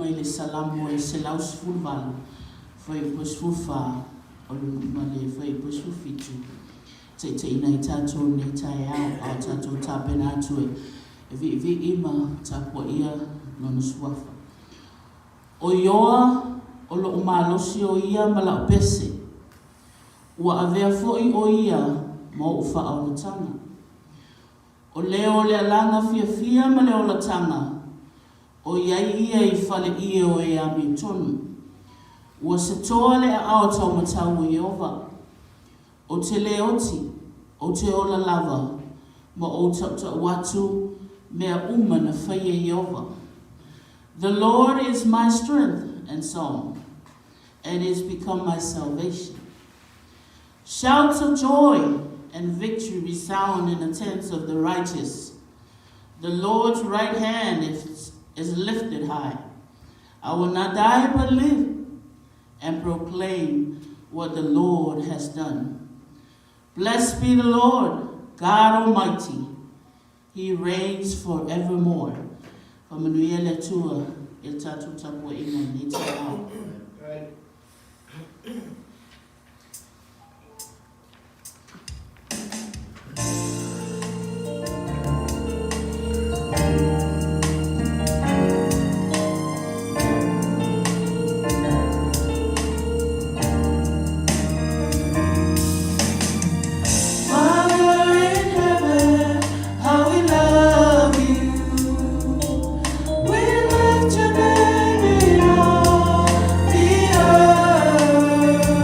mai le Salamo e 118, fuaiupu e 14 o le, ma le fuaiupu e 17, taitaiina ai tatou i lenei taeao, a o tatou tapena atu e e viivii ma tapuaia Lona Suafa. O Ioa o lo'u malosi o ia ma la'u pese, ua avea foi o ia ma o'u faaolataga. O le o le alaga fiafia ma le olataga, o i ai ia i faleie o e amiotonu. Ua setoa le aao taumatau o Ieova. Ou te le oti, ou te ola lava, ma ou tautau atu mea uma na faia e Ieova. The Lord is my strength and song, and is become my salvation. Shouts of joy and victory resound in the tents of the righteous. The Lord's right hand is, is lifted high. I will not die but live and proclaim what the Lord has done. Blessed be the Lord, God Almighty. He reigns forevermore. Faamanuia le Atua i le tatou tapuaiga i lenei taeao. Father in heaven, how we love you. We lift your name in all the earth.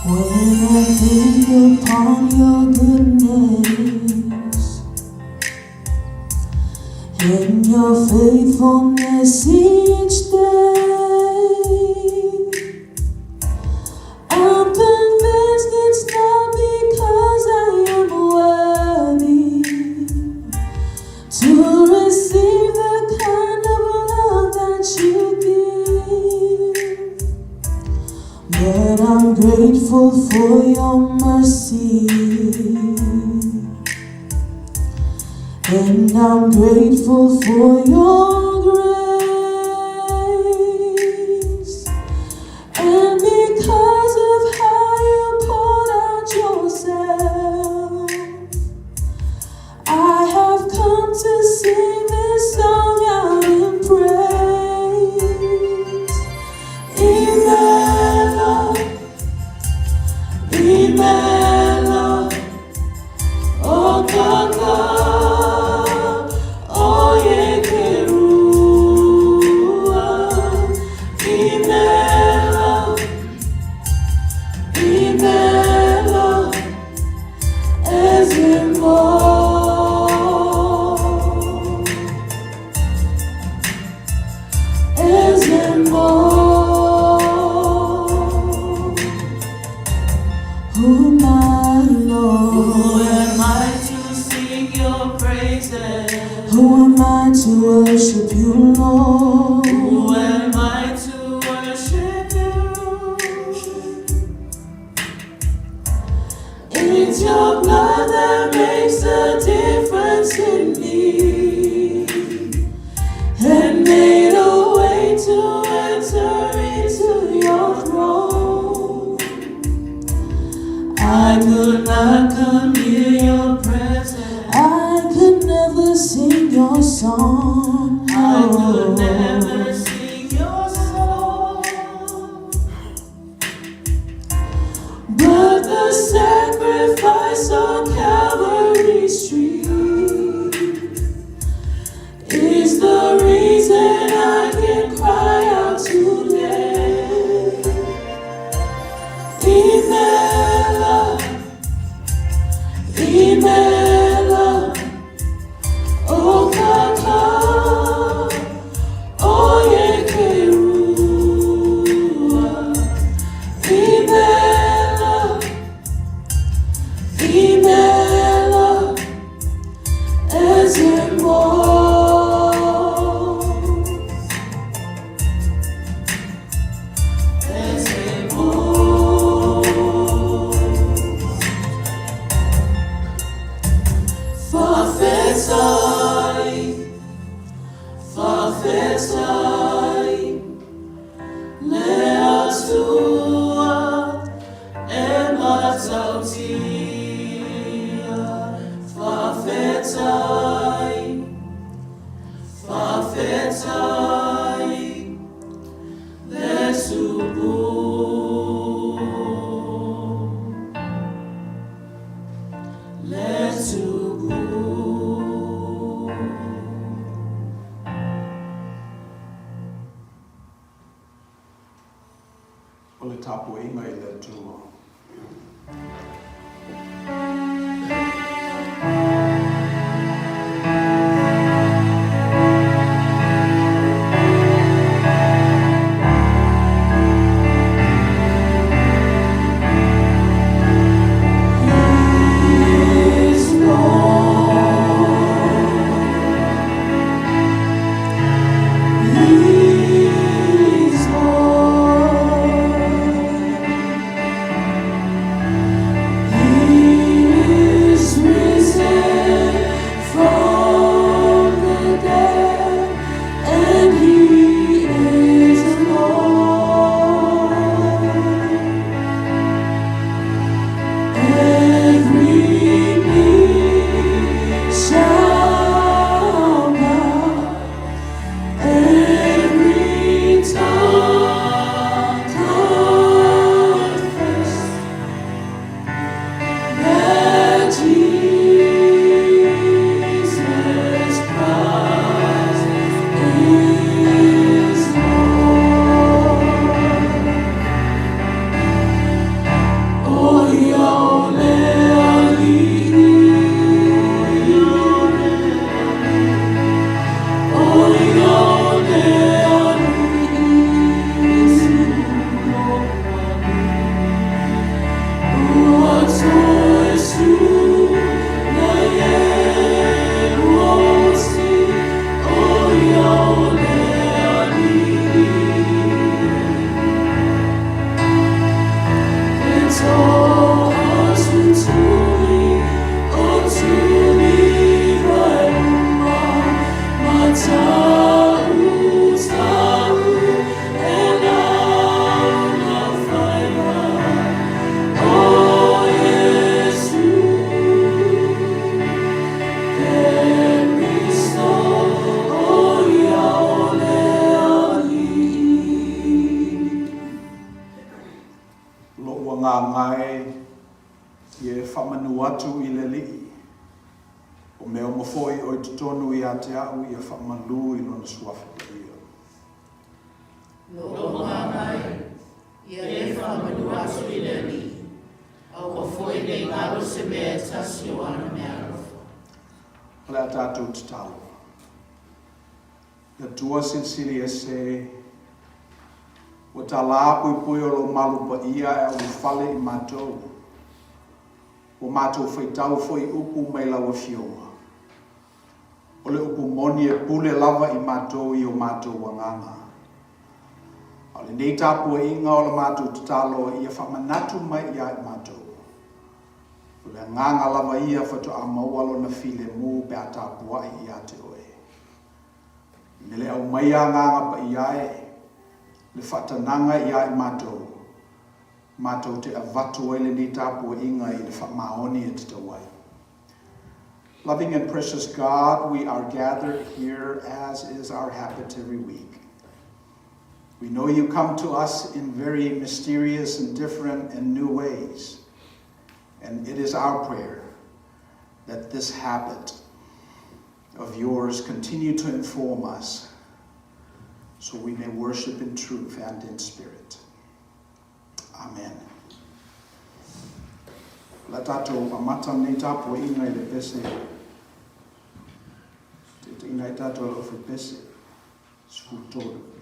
When I think upon your goodness and your faithfulness each day, I'm convinced it's not because I am worthy to receive the kind of love that you give. But I'm grateful for your mercy, and I'm grateful for your grace. And because of how you poured out yourself, I have come to sing this song out in praise. Imela, Imela, Okaka, Oyekerua. Imela, Imela, Ezemo. Ezemo. Who am I, Lord? Who am I to sing your praises? Who am I to worship you, Lord? Who am I to worship you? It's your blood that makes a difference in me and made a way to enter into your throne. I could not come near your presence. I could never sing your song. I could never sing your song. But the sacrifice on Calvary Street is the reason I can cry out today. Imela, Imela, Okaka, Oyekerua. Imela, Imela, Ezemo. Ezemo. Faafetai, faafetai, le Atua e matautia. Faafetai, faafetai, le Tupu. Le Tupu. O le tapuaiga i le Atua. Is Lord. Is Lord. Lo'u agaga e, ia e faamanu atu i le Alii, o mea uma foi o i totonu ia te a'u ia faamalū i Lona Suafa Paia. Lou agaga e, ia e faamanu atu i le Alii, aua foi ne i galo se mea e tasi o ana meaalofa. O le a tatou tatalo. Le Atua Silisili Ese, ua talā puipui o Lou malu paia ae ulufale i matou. Ua matou faitau foi i upu mai Lau Afioga. O le upu moni e pule lava i matou i o matou agaga. A o lenei tapuaiga o la matou tatalo ia faamanatu mai ia i matou. O le agaga lava ia faatoa maua lona filemu pe a tapuai ia te Oe. Me le aumaia Agaga Paia e, le faatanaga ia i matou, matou te avatu ai lenei tapuaiga i le faamaoni e tatau ai. Loving and precious God, we are gathered here as is our habit every week. We know you come to us in very mysterious and different and new ways. And it is our prayer that this habit of yours continue to inform us so we may worship in truth and in spirit. Amen. O le a tatou amata lenei tapuaiga i le pese taitaiina ai tatou e le aufai-pese 13.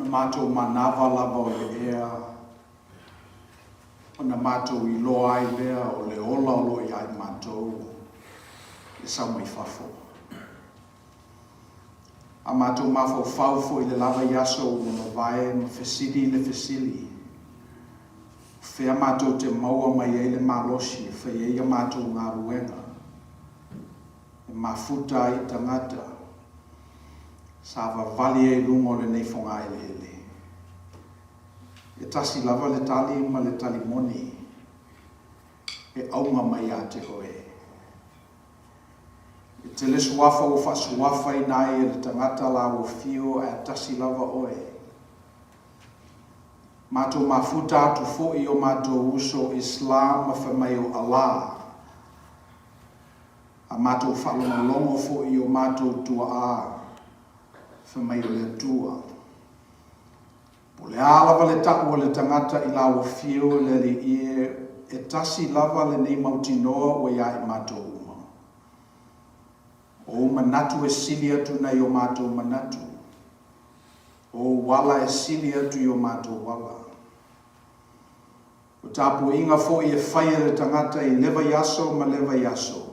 Ona matou manava lava o le ea, ona matou iloa ai lea o le ola o lo o ia i matou e sau mai fafo. A matou mafaufau foi i le lava i aso ua mavae ma fesili le fesili, o fea matou te maua mai ai le malosi e fai ai a matou galuega e mafuta ai tagata savavali ai i luga o lenei fogaeleele? E tasi lava le tali ma le tali moni e auga mai ia te oe. E tele suafa ua faasuafaina ai e le tagata lauofio ae tasi lava oe. Matou mafuta atu foi i o matou uso Islam ma fai mai o Allah. A matou faalogologo foi i o matou tuaa fai mai o le Atua. Po o le a lava le tau a le tagata i lauafio i le Alii e, e tasi lava lenei mautinoa ua ia i matou uma. O ou manatu e sili atu nai o matou manatu. O ou ala e sili atu i o matou ala. O tapuaiga foi e fai e le tagata i le vaiaso ma le vaiaso,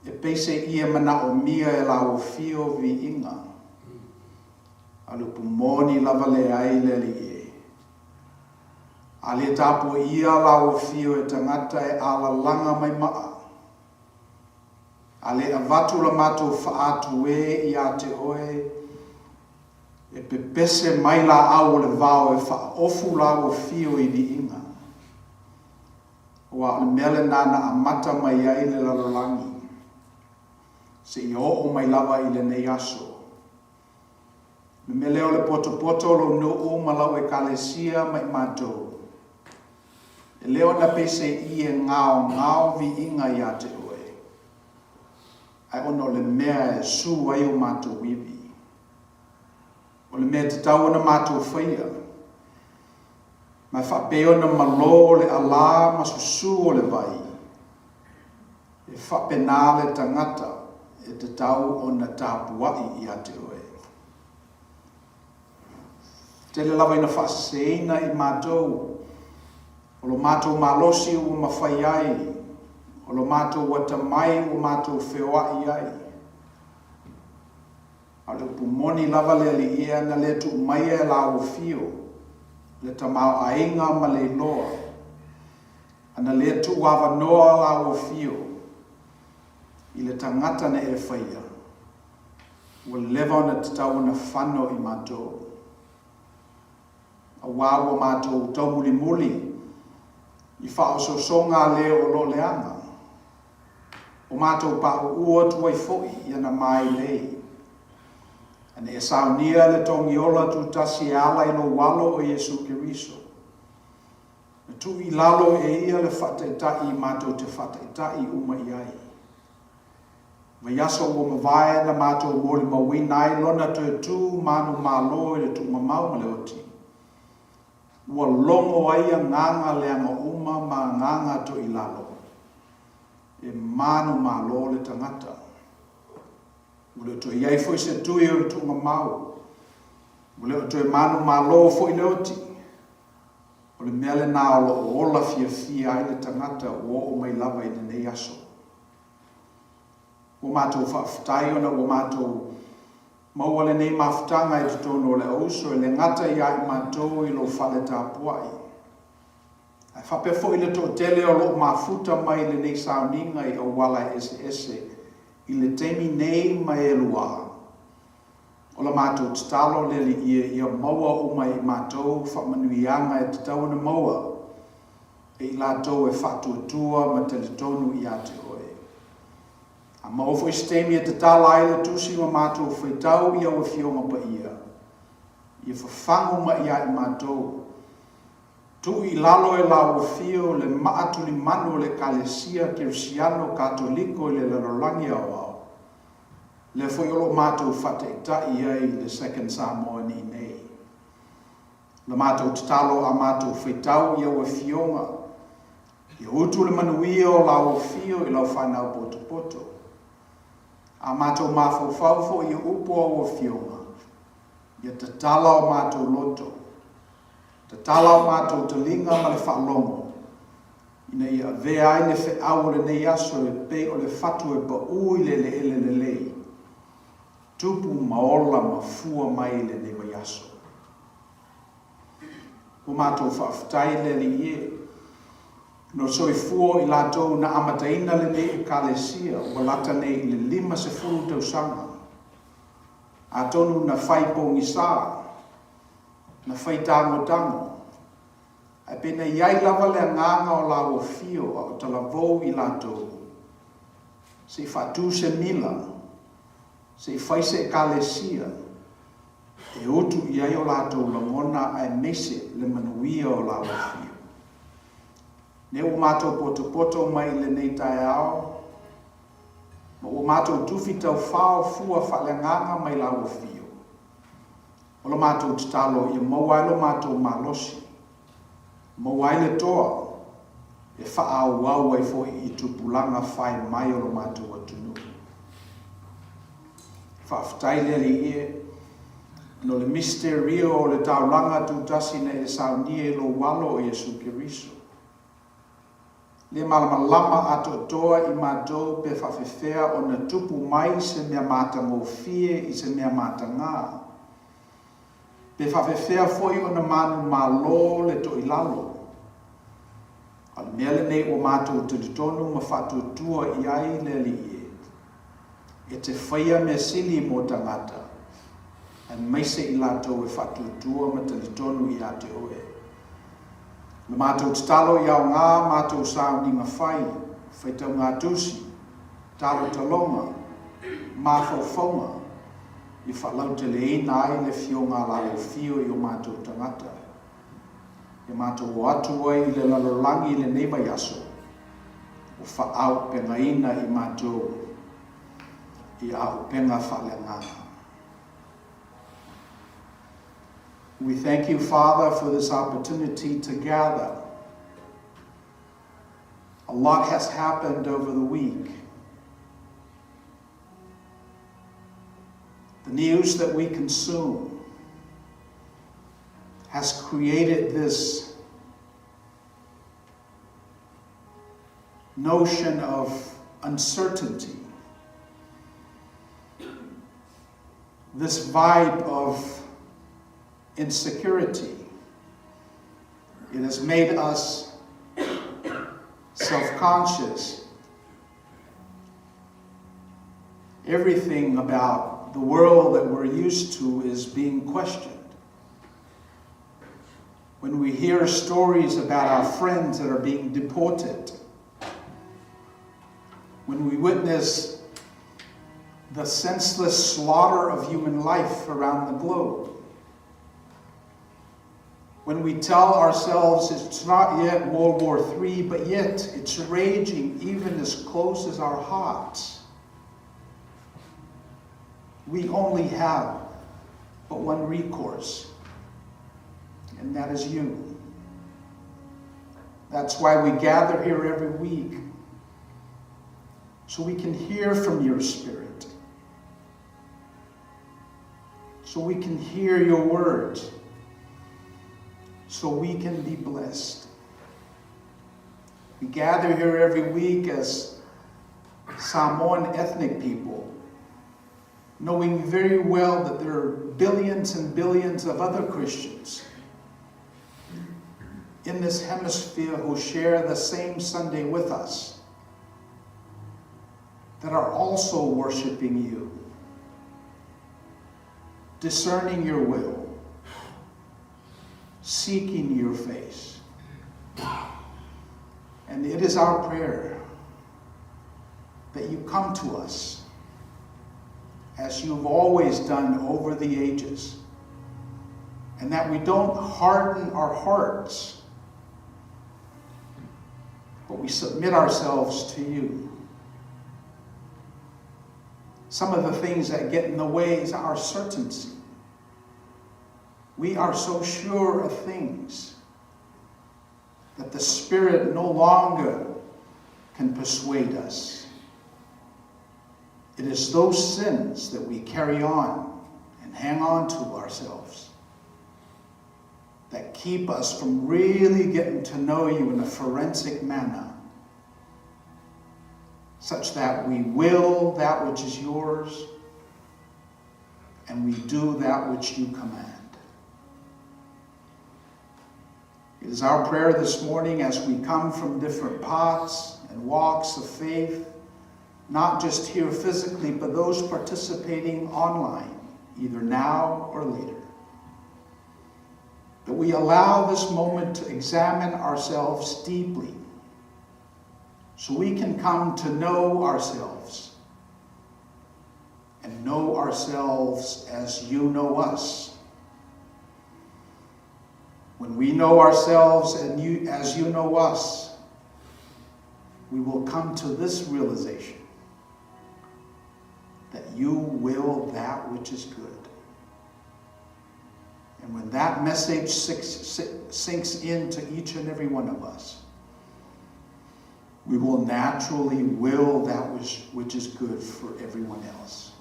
e peiseai e manaomia e lauofio viiga, a le upu moni lava leai le Alii e. A le tapuaia lauofio e tagata e alalaga mai maa, a le avatu la matou faatu e ia te oe, E pepese mai laau o le vao e faaofu lauofio i viiga, aua o le mea lena na amata mai ai le lalolagi, seia oo mai lava i lenei aso. O le mea lea o le potopoto o lou nuu ma lau ekalesia ma i matou, e le o na peiseai e gaogao viiga ia te oe, ae ona o le mea e su ai o matou ivi. O le mea e tatau ona matou faia, ma e faapea ona malo le alā ma susū o le vai, e faapena le tagata e tatau ona tapuai ia te oe. Tele lava ina faaseseina i matou, o lo matou malosi ua mafai ai, o lo matou atamai ua matou feoai ai. A o le upu moni lava le Alii e, na le tuu maia e lauofio le tamaoaiga ma le iloa, a na le tuuavanoa lauofio i le tagata na e faia, ua leva ona tatau ona fano i matou. Aua ua matou taumulimuli i faaosoosoga a le o lo o leaga, ua matou paʻuʻu atu ai foi i ana mailei. Ina ia saunia le togiola tutasi e ala i lou Alo o Iesu Keriso, na tuu i lalo e ia le faataitai matou te faataitai uma i ai. Vaiaso ua mavae na matou molimauina ai lona toe tu manumalo i le tuumamao ma le oti. Ua logo ai agaga leaga uma ma agaga toilalo. E manumalo le tagata. Ua le o toe i ai foi se tui o le tuumamao. Ua le o toe manumalo foi le oti. O le mea lena o lo o ola fiafia ai le tagata ua oo mai lava i lenei aso. Ua matou faafetai ona ua matou maua lenei mafutaga i totonu o le auuso e le gata ia i matou i lou fale tapuai, ae faapea foi le toatele o lo o mafuta mai i lenei sauniga i auala eseese i le taimi nei ma e lua. O la matou tatalo le Alii ia maua uma e i matou faamanuiaga e tatau ona maua e i latou e faatuatua ma talitonu ia te Oe. A maua foi se taimi e tatala ai le tusi ma matou faitau i Au Afioga Paia, ia fafagu mai ia i matou, tuu i lalo e Lau Afio le maa tulimanu o le Ekalesia Kerisiano Katoliko i le lalolagi aoao, lea foi o lo o matou faataitai ai i le Second Samoan iinei. O la matou tatalo a matou faitau i Au Afioga, ia utu le manuia o Lau Afio i Lau fanau potopoto. A matou mafaufau foi i upu o Au Afioga, Ia tatala o matou loto, tatala o matou taliga ma le faalogo, ina ia avea ai le feau o lenei aso e pei o le fatu e paū i le eleele lelei, tupu ma ola ma fua mai i lenei vaiaso. Ua matou faafetai le Alii e, no le soifua o i latou na amataina lenei Ekalesia ua lata nei i le 50 tausaga. Atonu na fai pogisa, na fai tagotago, ae pe na i ai lava le agaga o laua fio a o talavou i latou, se i faatu se mila, se i fai se Ekalesia e utu i ai o latou lagona aemaise le manuia o laua fio. Nei ua matou potopoto mai i lenei taeao, Ma ua matou tufi taufao fua faaleagaga mai laua fio. O la matou tatalo ia maua ai lo matou malosi, maua ai le toa e faaauau ai foi i tupulaga fai mai o lo matou atunuu. Faafetai le Alii e, no le misterio o le taulaga tutasi na e saunia i lou Alo o Iesu Keriso. Le malamalama atoatoa i matou pe faafefea ona tupu mai se mea matagofie i se mea matagā, pe faafefea foi ona manumalo le toilalo. A o le mea lenei ua matou talitonu ma faatuatua i ai le Alii e, e te faia mea sili mo tagata, aemaise i latou e faatuatua ma talitonu iā te Oe. O le matou tatalo i aogā matou sauniga fai, faitauga tusi, talotaloga, mafaufauga, i faalauteleina ai le fioga a lalofio i o matou tagata. Ia matou o atu ai i le lalolagi i lenei vaiaso, ua faaaupegaina i matou i auupega faaleagaga. We thank you, Father, for this opportunity to gather. A lot has happened over the week. The news that we consume has created this notion of uncertainty, this vibe of insecurity. It has made us self conscious. Everything about the world that we're used to is being questioned. When we hear stories about our friends that are being deported, when we witness the senseless slaughter of human life around the globe, when we tell ourselves it's not yet World War III, but yet it's raging even as close as our hearts, we only have but one recourse, and that is you. That's why we gather here every week, so we can hear from your Spirit, so we can hear your words, so we can be blessed. We gather here every week as Samoan ethnic people, knowing very well that there are billions and billions of other Christians in this hemisphere who share the same Sunday with us that are also worshiping you, discerning your will, seeking your face. And it is our prayer that you come to us as you've always done over the ages, and that we don't harden our hearts, but we submit ourselves to you. Some of the things that get in the way is our certainty. We are so sure of things that the Spirit no longer can persuade us. It is those sins that we carry on and hang on to ourselves that keep us from really getting to know you in a forensic manner, such that we will that which is yours and we do that which you command. It is our prayer this morning as we come from different parts and walks of faith, not just here physically, but those participating online, either now or later, that we allow this moment to examine ourselves deeply so we can come to know ourselves and know ourselves as you know us. When we know ourselves and you, as you know us, we will come to this realization that you will that which is good. And when that message sinks into each and every one of us, we will naturally will that which is good for everyone else.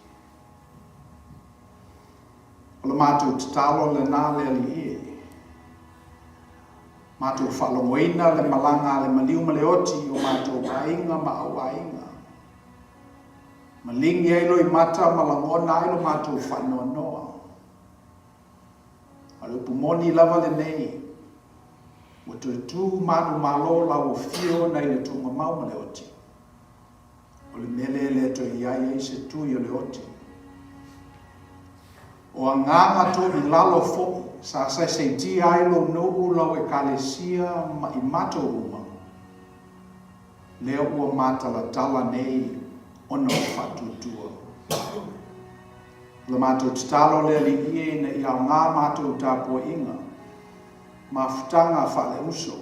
O le matou tatalo lena le Alii e. Matou faalogoina le malaga a le maliu ma le oti i o matou aiga ma au aiga. Maligi ai loimata ma lagona ai lo matou faanoanoa. A o le upu moni lava lenei, ua toe tu manumalo lau afio nai le tuugamau ma le oti. O le mea lea e le toe i ai ai se tui o le oti. O agaga toilalo foi sa saisaitia ai lou nuu, lau Ekalesia ma i matou uma, lea ua matalatala nei ona o le faatuatua. O le matou tatalo le Alii e ina ia aoga matou tapuaiga, mafutaga faale-uso,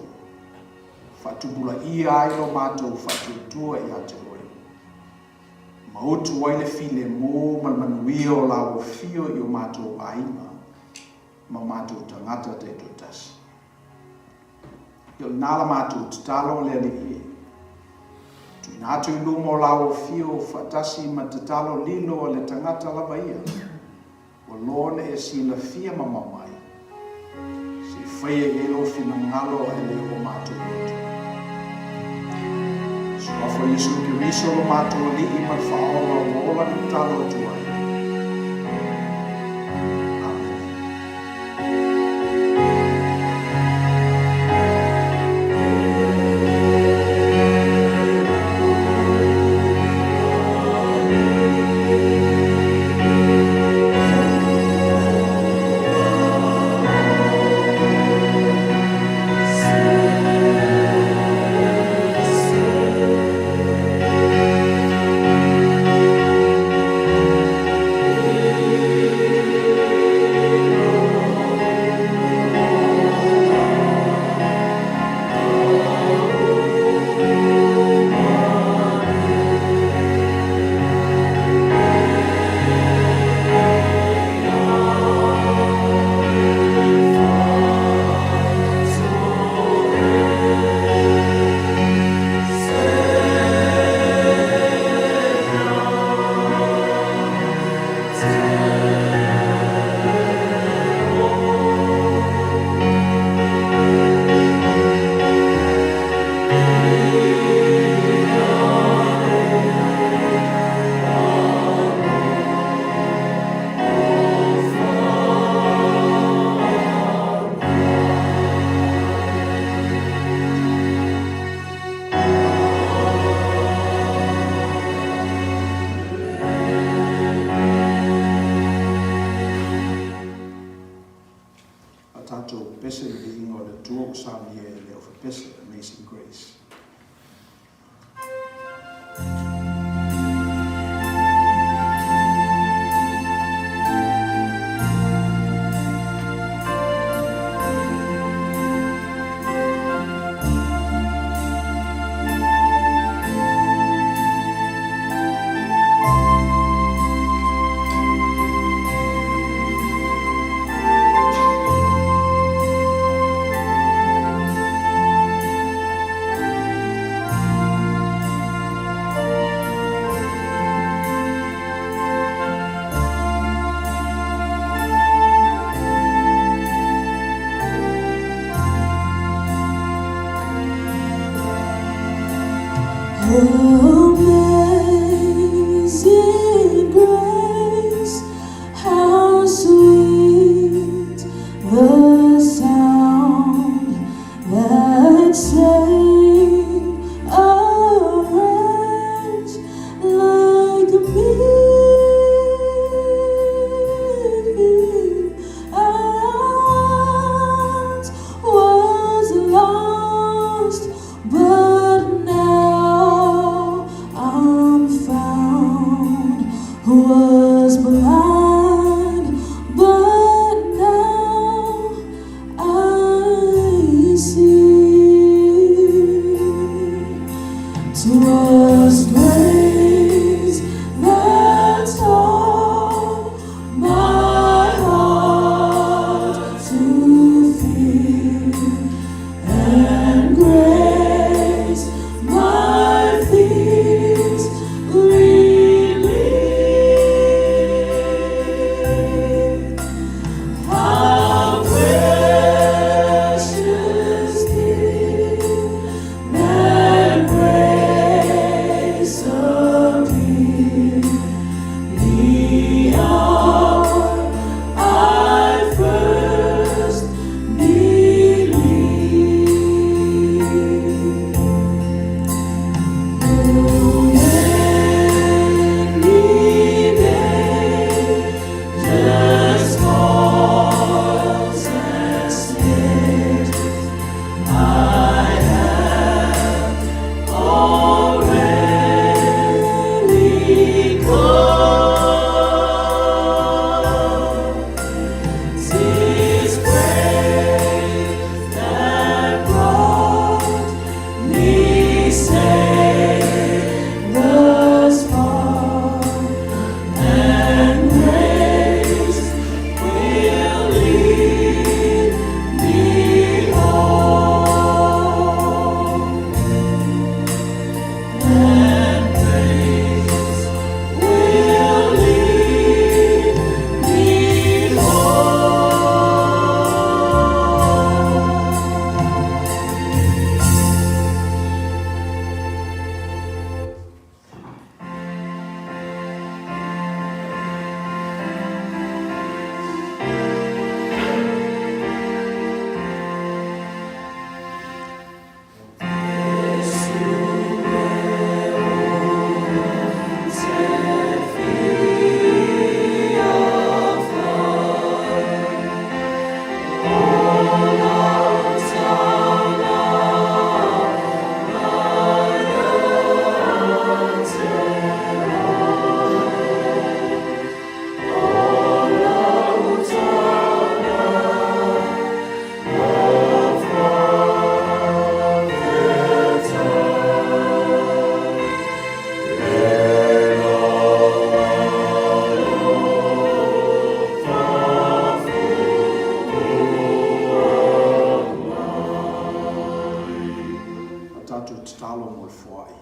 faatupulaia ai lo matou faatuatua ia te oe. Mautu ai le filemu ma le manuia o lau afio i o matou aiga ma matou tagata taitoatasi. Ia o lena la matou tatalo le Alii e. Tuuina atu i luma o lau afio faatasi ma tatalo lilo a le tagata lava ia. Ua loa ona e silafia mamao mai, se i faia i ai lou finagalo ae le o matou loto. Suafa o Iesu Keriso lo matou Alii ma le Faaola ua ola na tatalo atu ai. Amene. A tatou pese i le viiga o le Atua ua saunia e le Aufepese, Amazing Grace. Who was blind, but now I see. 'Twas grace that taught my heart to fear, and grace my fears relieved. How precious did that grace appear the hour I first believed. Oh, many dangers, toils, and snares I have already come. 'Tis grace that brought me safe thus far, and grace will lead me home. And grace will lead me home. A tatou tatalo mo le foai.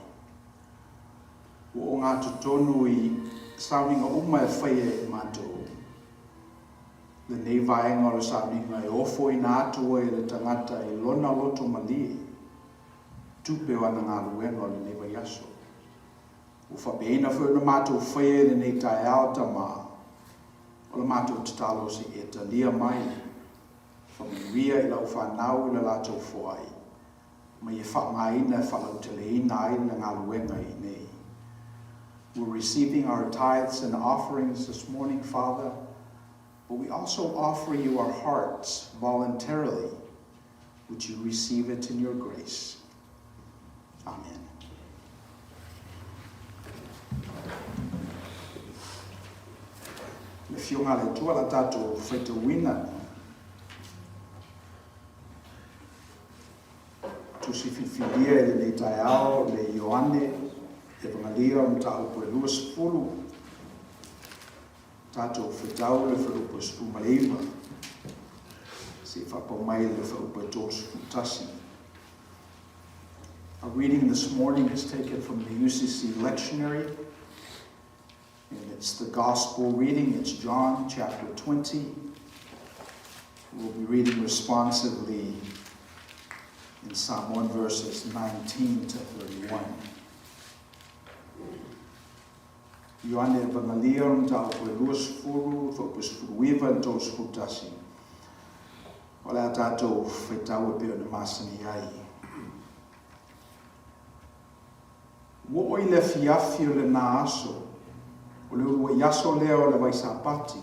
Ua ogatotonu i sauniga uma e faia e matou. Lenei vaega o le sauniga e ofoina atu ai e le tagata i lona loto malie tupe o ana galuega o lenei vaiaso. Ua faapea foi ona matou faia i lenei taeao, Tama, o le matou tatalo se i e talia mai, faamanuia i lau fanau i le latou foai, ma ia faaaogaina e faalauteleina ai le galuega i inei. We're receiving our tithes and offerings this morning, Father, but we also offer you our hearts voluntarily. Would you receive it in your grace? Amen. Le Afioga a le Atua la tatou faitauina tusi filifilia i lenei taeao le Ioane Evangalia o mataupu e 20 tatou faitau le fuaiupu e 19 seia faapau mai le fuaiupu e 31. Our reading this morning is taken from the UCC lectionary, and it's the gospel reading. It's John chapter 20. We'll be reading responsively in Samoan verses 19 to 31. Ioane Evangalia o le mataupu e 20, fuaiupu e 19 i le 31. O le a tatou faitau e pei ona masani ai. Ua oo i le afiafi o lena aso, o le uluai aso lea o le Vaisapati,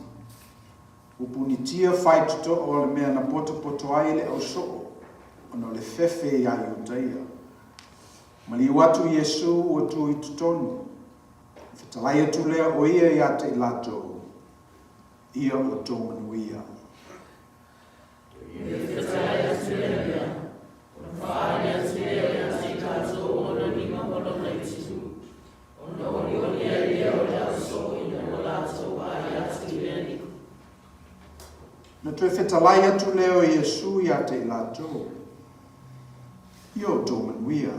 ua punitia faitotoa o le mea na potopoto ai le ausoo ona o le fefe iā Iutaia. Maliu atu Iesu ua tu i totonu. Fetalai atu lea o ia iā te i latou, Ia outou manuia. Ia fetalai atu lea mea, ona faaali atu lea ia te i tatou ona lima ma lona itu, ona olioli ai lea o le ausoo ina ua latou vaai atu i le Alii. Na toe fetalai atu lea o Iesu ia te i latou, Ia outou manuia.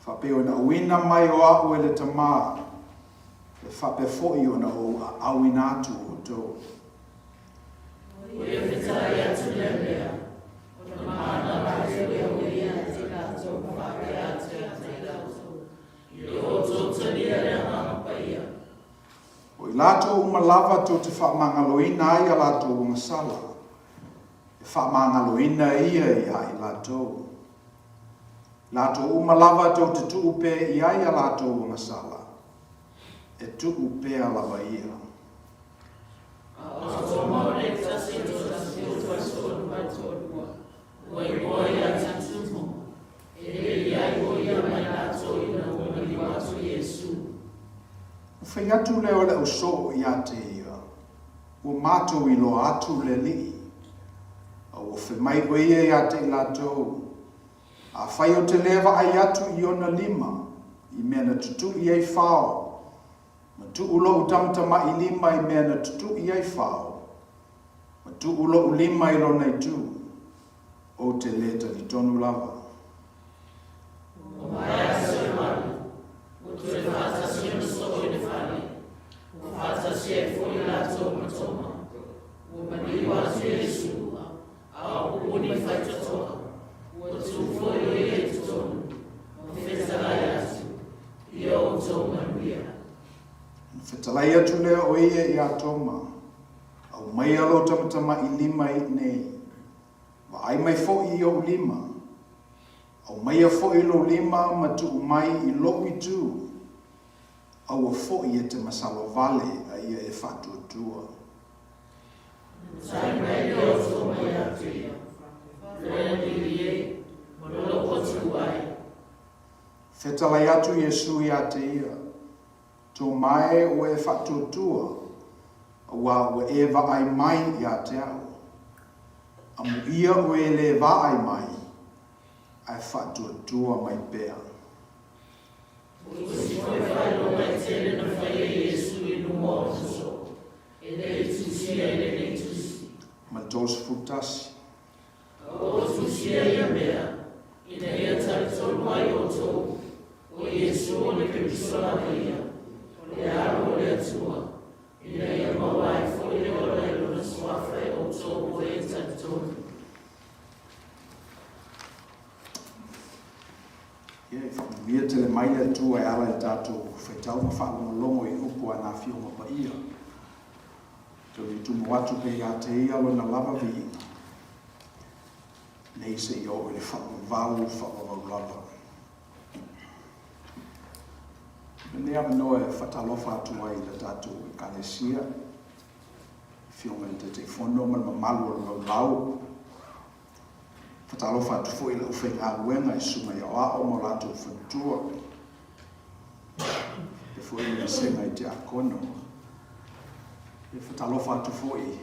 Faapea ona auina mai o a'u e le Tamā, e faapea fo'i ona ou aauina atu outou. Ua ia fetalai atu lea mea, ona manava atu lea o ia te latou ma faapea atu ia te i latou, Ia outou talia le Agaga Paia. O i latou uma lava tou te faamagaloina ai a latou agasala, e faamagaloina ia ia i latou. Latou uma lava tou te tuu pea i ai a latou agasala, e tuu pea lava ia. A o Toma o le tasi o tasi o toasoo ua igoa ia Titumo, e le i ai o ia ma i latou ina ua maliu atu Iesu. Na fai atu lea o le ausoo ia te ia, Ua matou iloa atu le Alii, a ua fai mai o ia ia te i latou, Afai ou te lē vaai atu i ona lima i mea na tutuʻi ai fao, ma tuu loʻu tamatamaʻi lima i mea na tutuʻi ai fao, ma tuu loʻu lima i lona itu, ou te lē talitonu lava. Ua maea aso e malu, ua toe faatasi ona soo i le fale, ua faatasi ai foi latou ma Toma. Ua maliu atu Iesu, A o pupuni faitotoa, ua tu foi o ia i totonu, ma fetalai atu, Ia outou manuia. Ona fetalai atu lea o ia iā Toma, Aumaia lou tamatamaʻi lima i inei, vaai mai foʻi i oʻu lima, aumaia foʻi lou lima ma tuu mai i loʻu itu, aua foʻi e te masalo vale a ia e faatuatua. Tai mai lea o Toma ia te ia, Le Alii e, ma lou Atua e. Fetalai atu Iesu ia te ia, Toma e, ua e faatuatua, auā ua e vaai mai ia te a'u. Amuia oe e le vaai mai, ae faatuatua mai pea. O isi foi faailoga e tele na faia e Iesu i luma o ona soo, e le i tusia i lenei tusi. Ma le 31. A ua ou tusia ia mea, ina ia talitonu ai outou, o Iesu o le Keriso lava ia, o le Alo o le Atua, ina ia maua ai foi le ola i Lona suafa e outou o e talitonu. Ia, e faamanuia tele mai le Atua e ala i le tatou faitau ma faalogologo i upu a na Afioga Paia. Tau le tumu atu pea ia te ia lona lava viiga, nei seia oo i le faavavau faavavau lava. Lenei avanoa e faatalofa atu ai i le tatou Ekalesia, Afioga i le Taitaifono ma le mamalu o le laulau. Faatalofa atu foi i le aufaigaluega i susuga i aoao ma o latou faletua, faapea foi le vasega i tiakono. E faatalofa atu foi i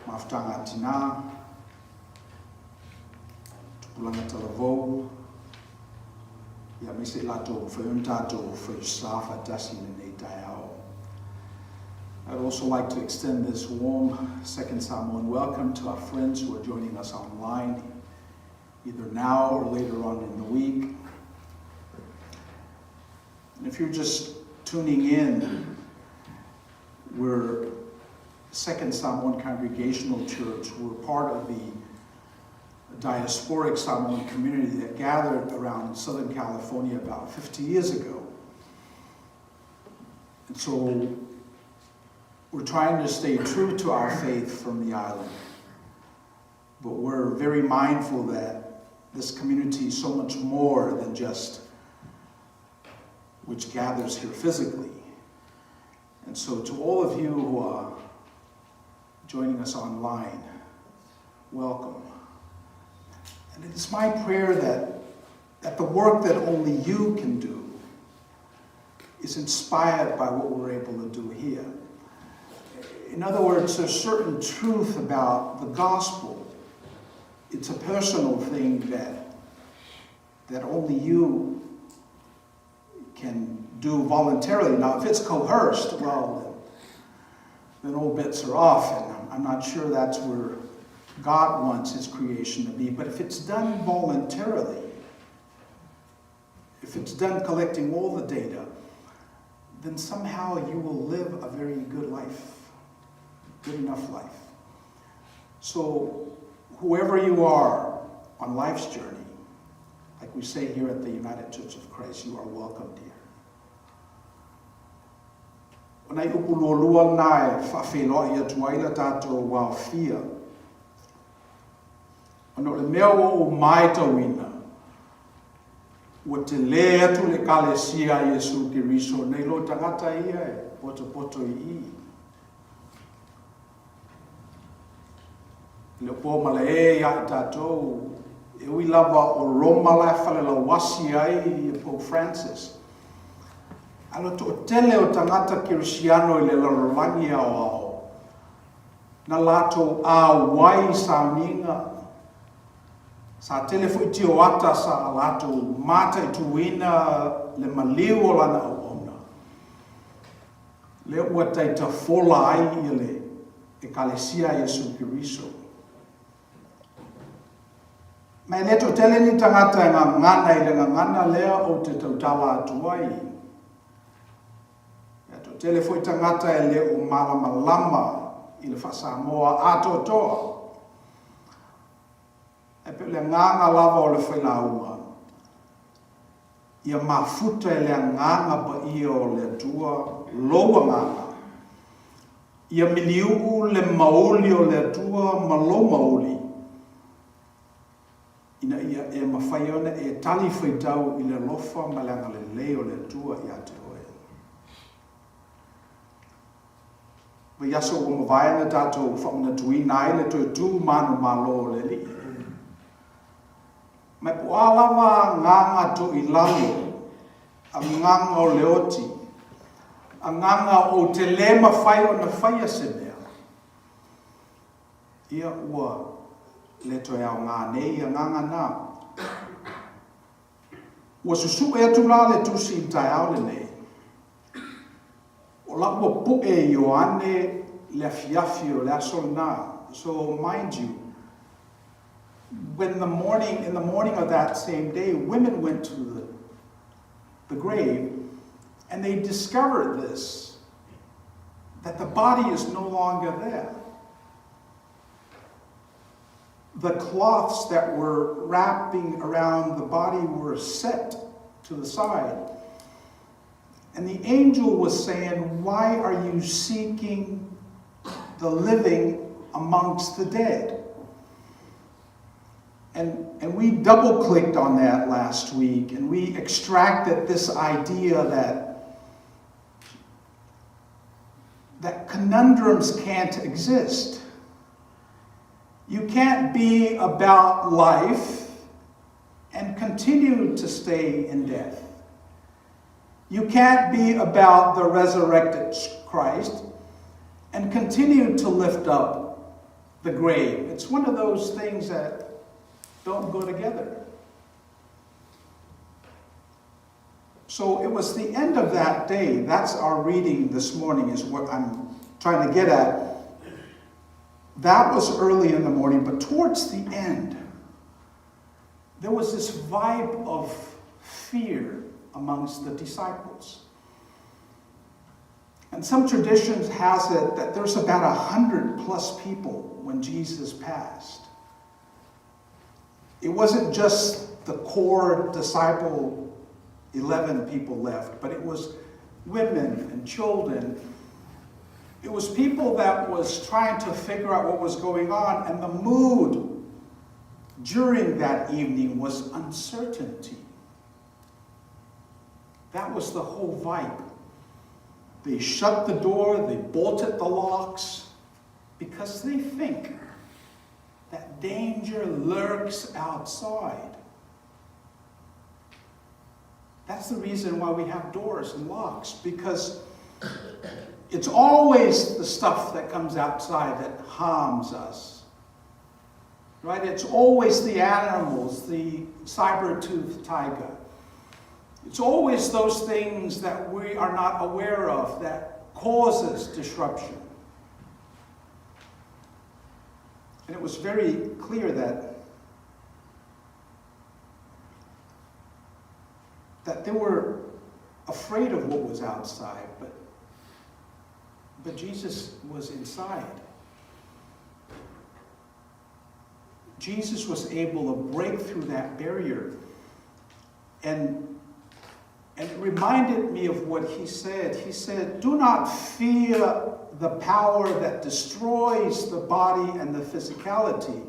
mafutaga a tina, tupulaga talavou, ia aemaise i latou ua fai ona tatou faiusa faatasi i lenei taeao. I'd also like to extend this warm Second Samoan welcome to our friends who are joining us online, either now or later on in the week. And if you're just tuning in, we're Second Samoan Congregational Church. We're part of the diasporic Samoan community that gathered around Southern California about 50 years ago. And so we're trying to stay true to our faith from the island. But we're very mindful that this community is so much more than just which gathers here physically. And so to all of you who are joining us online, welcome. And it is my prayer that, that the work that only you can do is inspired by what we're able to do here. In other words, there's certain truth about the gospel. It's a personal thing that, that only you can do voluntarily. Now, if it's coerced, well, then, then all bets are off, and I'm not sure that's where God wants his creation to be. But if it's done voluntarily, if it's done collecting all the data, then somehow you will live a very good life, good enough life. So, whoever you are on life's journey, like we say here at the United Church of Christ, you are welcomed here. O nai upu lualua lena e faafeiloai atu ai le tatou aofia. Ona o le mea ua ou maitauina, ua telē atu le Ekalesia a Iesu Keriso nei lo tagata ia e potopoto i i. E le o po ma le ē iā i tatou, e ui lava o Roma la e falelauasi ai ia Pope Francis. A o le toatele o tagata Kerisiano i le lalolagi aoao, na latou auai i sauniga, sa tele foi tioata sa latou mataituina le maliu o lana auauna. Lea ua taitafola ai ia le Ekalesia a Iesu Keriso. Ma e le toatele ni tagata e gagana i le gagana lea ou te tautala atu ai. E toatele foi tagata e le o malamalama i le faa-Samoa atoatoa. Ae pei o le agaga lava o le failauga, ia mafuta e le Agaga Paia o le Atua lou agaga, ia miliu'u le mauli o le Atua ma lou mauli, ina ia e mafai ona e tali faitau i le alofa ma le agalelei o le Atua ia te oe. Vaiaso ua mavae na tatou faamanatuina ai le toe tu manumalo o le Alii. Ma e po o a lava agaga toilalo, agaga o le oti, agaga ou te le mafai ona faia se mea, ia ua le toe aoga nei agaga na. Ua susuʻe atu la le tusi i le taeao lenei. O la ua poe e Ioane le afiafi o le aso lena. So mind you, when the morning, in the morning of that same day, women went to the, the grave and they discovered this, that the body is no longer there. The cloths that were wrapping around the body were set to the side. And the angel was saying, Why are you seeking the living amongst the dead? And, and we double clicked on that last week and we extracted this idea that, that conundrums can't exist. You can't be about life and continue to stay in death. You can't be about the resurrected Christ and continue to lift up the grave. It's one of those things that don't go together. So it was the end of that day. That's our reading this morning, is what I'm trying to get at. That was early in the morning, but towards the end, there was this vibe of fear amongst the disciples. And some traditions has it that there's about 100 plus people when Jesus passed. It wasn't just the core disciple 11 people left, but it was women and children. It was people that was trying to figure out what was going on, and the mood during that evening was uncertainty. That was the whole vibe. They shut the door, they bolted the locks, because they think that danger lurks outside. That's the reason why we have doors and locks, because it's always the stuff that comes outside that harms us. Right? It's always the animals, the cyber-toothed tiger. It's always those things that we are not aware of that causes disruption. And it was very clear that that they were afraid of what was outside, but, but Jesus was inside. Jesus was able to break through that barrier. And, and it reminded me of what he said. He said, Do not fear the power that destroys the body and the physicality,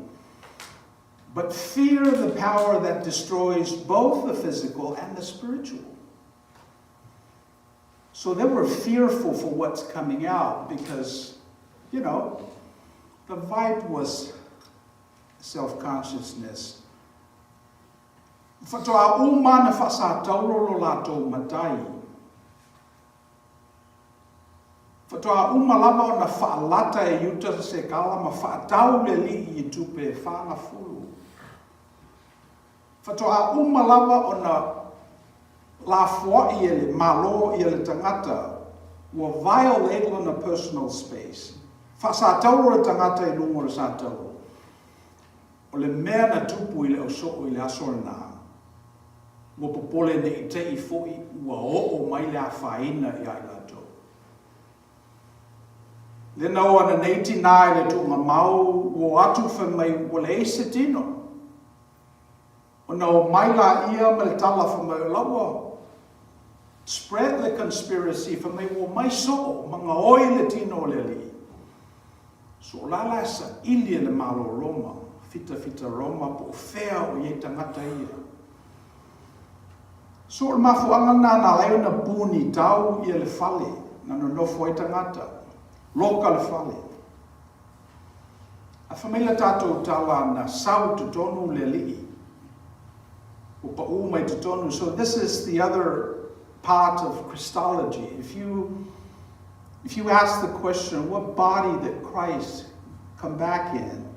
but fear the power that destroys both the physical and the spiritual. So they were fearful for what's coming out because, you know, the vibe was self consciousness. Faatoa uma ona faasatauro lo latou matai. Faatoa uma lava ona faalata e Iutase se kala ma faatau le alii i tupe e fagafulu. Faatoa uma lava ona lafoai e le Malo ia le tagata ua violate lona personal space. Faasatauro le tagata i luga o le satauro. O le mea na tupu i le ausoo i le aso lena, ua popole ne i te i foi ua oo mai le afaina iā i latou. Lea na o ana nei tinā i le tuugamau ua o atu fai mai ua leai se tino. Ona o mai laia ma le tala fai mai o la ua spread le conspiracy fai mai ua omai soo ma gaoi le tino o le alii. So o la la e saili e le Malo o Roma, fitafita Roma po o fea o i ai tagata ia. So o le mafuaaga lena na ala ai ona puni tau ia le fale na nonofo ai tagata, loka le fale. A fai mai le tatou tala na sau i totonu le alii, ua paū mai totonu. So this is the other part of Christology. If you, if you ask the question, what body did Christ come back in?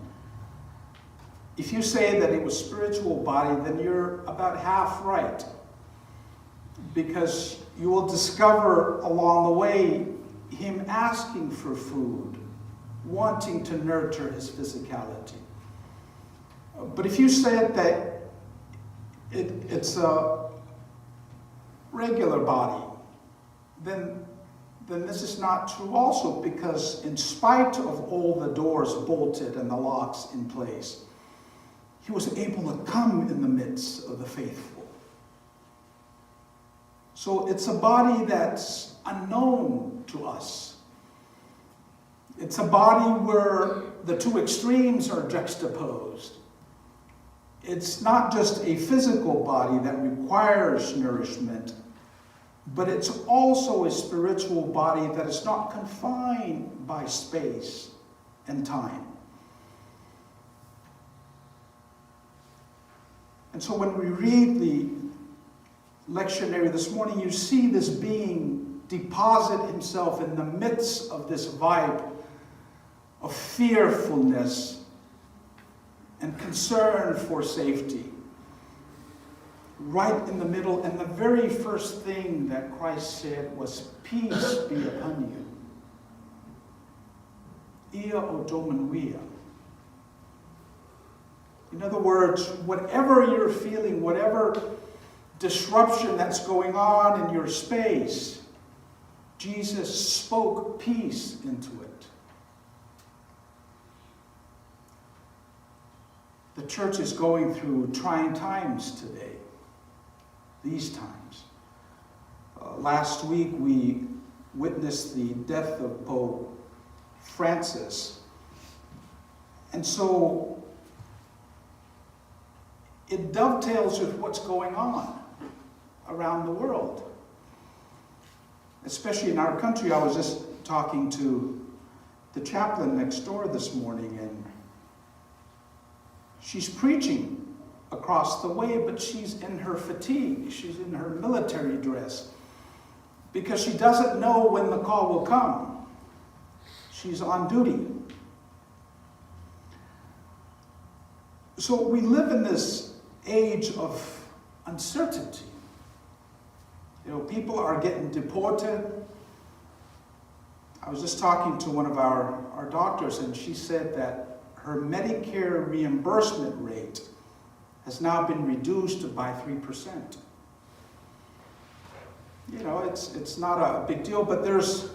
If you say that it was spiritual body, then you're about half right. Because you will discover along the way him asking for food, wanting to nurture his physicality. But if you said that it, it's a regular body, then, then this is not true also because in spite of all the doors bolted and the locks in place, he was able to come in the midst of the faithful. So it's a body that's unknown to us. It's a body where the two extremes are juxtaposed. It's not just a physical body that requires nourishment, but it's also a spiritual body that is not confined by space and time. And so when we read the lectionary this morning, you see this being deposit himself in the midst of this vibe of fearfulness and concern for safety. Right in the middle, and the very first thing that Christ said was, Peace be upon you. Ia o manuia. In other words, whatever you're feeling, whatever disruption that's going on in your space, Jesus spoke peace into it. The church is going through trying times today, these times. Uh, last week we witnessed the death of Pope Francis. And so it dovetails with what's going on around the world. Especially in our country. I was just talking to the chaplain next door this morning, and she's preaching across the way, but she's in her fatigue. She's in her military dress because she doesn't know when the call will come. She's on duty. So we live in this age of uncertainty. You know, people are getting deported. I was just talking to one of our, our doctors, and she said that her Medicare reimbursement rate has now been reduced by 3%. You know, it's, it's not a big deal, but there's,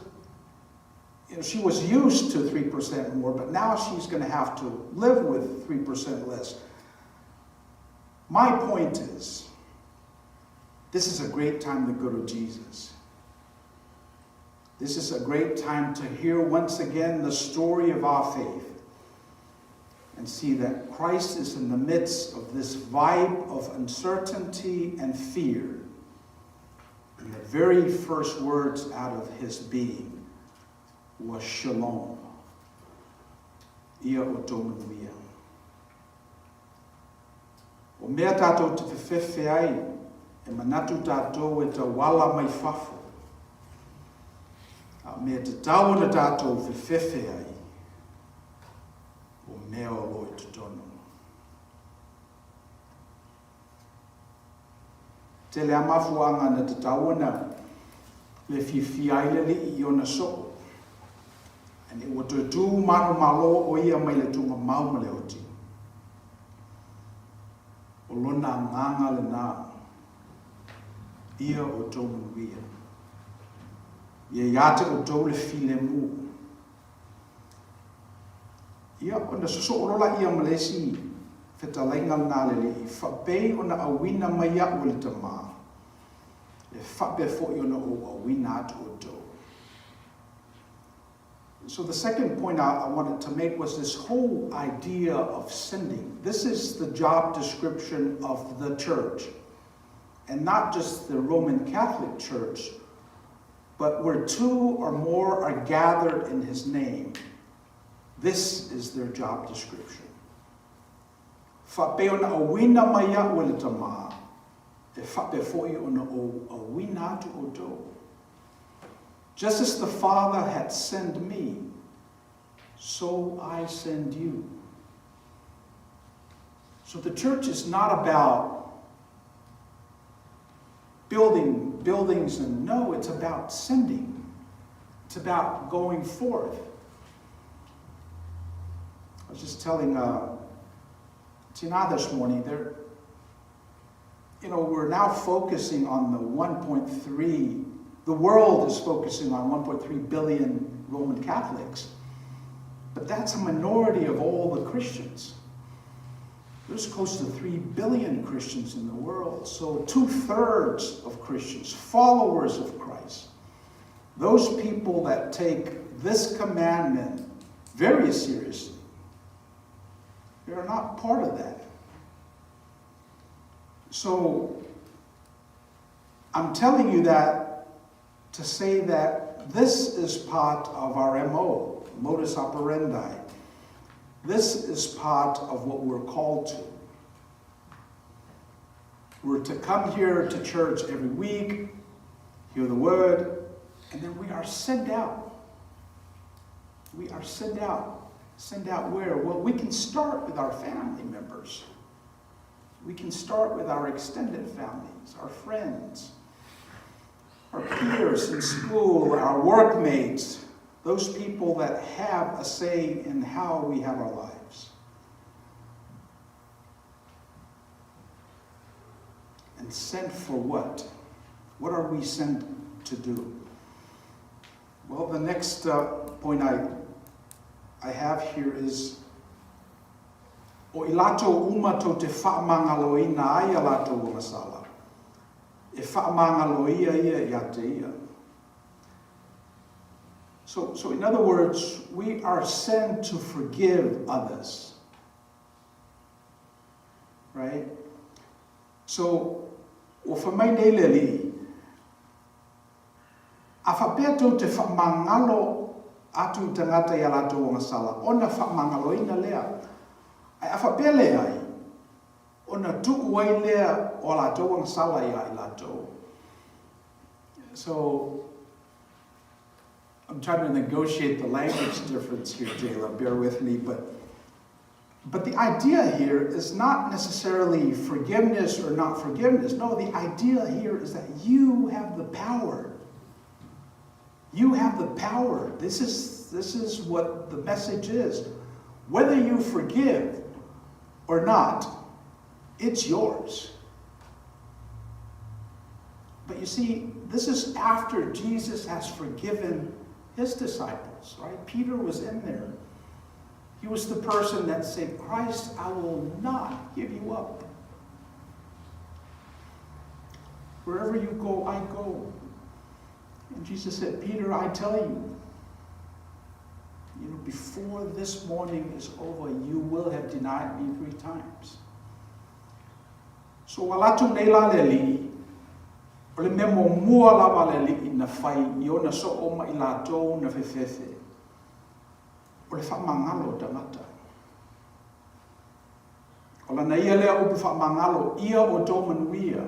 you know, she was used to 3% more, but now she's going to have to live with 3% less. My point is, this is a great time to go to Jesus. This is a great time to hear once again the story of our faith and see that Christ is in the midst of this vibe of uncertainty and fear. And the very first words out of his being was shalom. Ia outou manuia. O mea tātou te whewhewhe ai, e manatu tātou e tauala mai fafo. A mea tatau ona tātou whewhewhe ai, o mea o lo i totonu. Tele a mafuaanga na tatau ona le fiafia ai le alii i ona soo. Ane ua toe tū manumalo o ia mai le tuugamau ma le oti. O lona agaga lenā, ia outou manuia. Ia ia te outou le filemu. Ia, ona sosoo loa laia ma le isi fetalaiga lenā a le Alii, faapei ona auina mai aʻu e le Tamā, e faapea foi ona ou auina atu outou. So the second point I, I wanted to make was this whole idea of sending. This is the job description of the church. And not just the Roman Catholic Church, but where two or more are gathered in his name, this is their job description. Faapea ona auina mai aʻu e le Tamā, e faapea foi ona ou auina atu outou. Just as the Father hath sent me, so I send you. So the church is not about building buildings and no, it's about sending. It's about going forth. I was just telling uh, Tina this morning, there, you know, we're now focusing on the 1.3, the world is focusing on 1.3 billion Roman Catholics. But that's a minority of all the Christians. There's close to 3 billion Christians in the world. So two-thirds of Christians, followers of Christ, those people that take this commandment very seriously, they are not part of that. So I'm telling you that to say that this is part of our MO, modus operandi. This is part of what we're called to. We're to come here to church every week, hear the word, and then we are sent out. We are sent out. Sent out where? Well, we can start with our family members. We can start with our extended families, our friends, our peers in school, our workmates, those people that have a say in how we have our lives. And sent for what? What are we sent to do? Well, the next uh, point I, I have here is O i latou uma tou te faamagaloina ai a latou agasala, e faamagaloia ia ia te ia. So, so in other words, we are sent to forgive others. Right? So, ua fai mai nei le Alii, A faapea tou te faamagalo atu i tagata i a latou agasala, ona faamagaloina lea. Ae a faapea leai, Ona tuu ai lea o a latou agasala iā i latou. So, I'm trying to negotiate the language difference here, Jayla, bear with me, but but the idea here is not necessarily forgiveness or not forgiveness. No, the idea here is that you have the power. You have the power. This is, this is what the message is. Whether you forgive or not, it's yours. But you see, this is after Jesus has forgiven his disciples, right? Peter was in there. He was the person that said, Christ, I will not give you up. Wherever you go, I go. And Jesus said, Peter, I tell you, you know, before this morning is over, you will have denied me three times. So ua alu atu nei la le Alii, o le mea muamua lava a le Alii na fai i ona soo ma i latou na fefefe, o le faamagalo o tagata. O lana ia lea upu faamagalo, ia outou manuia,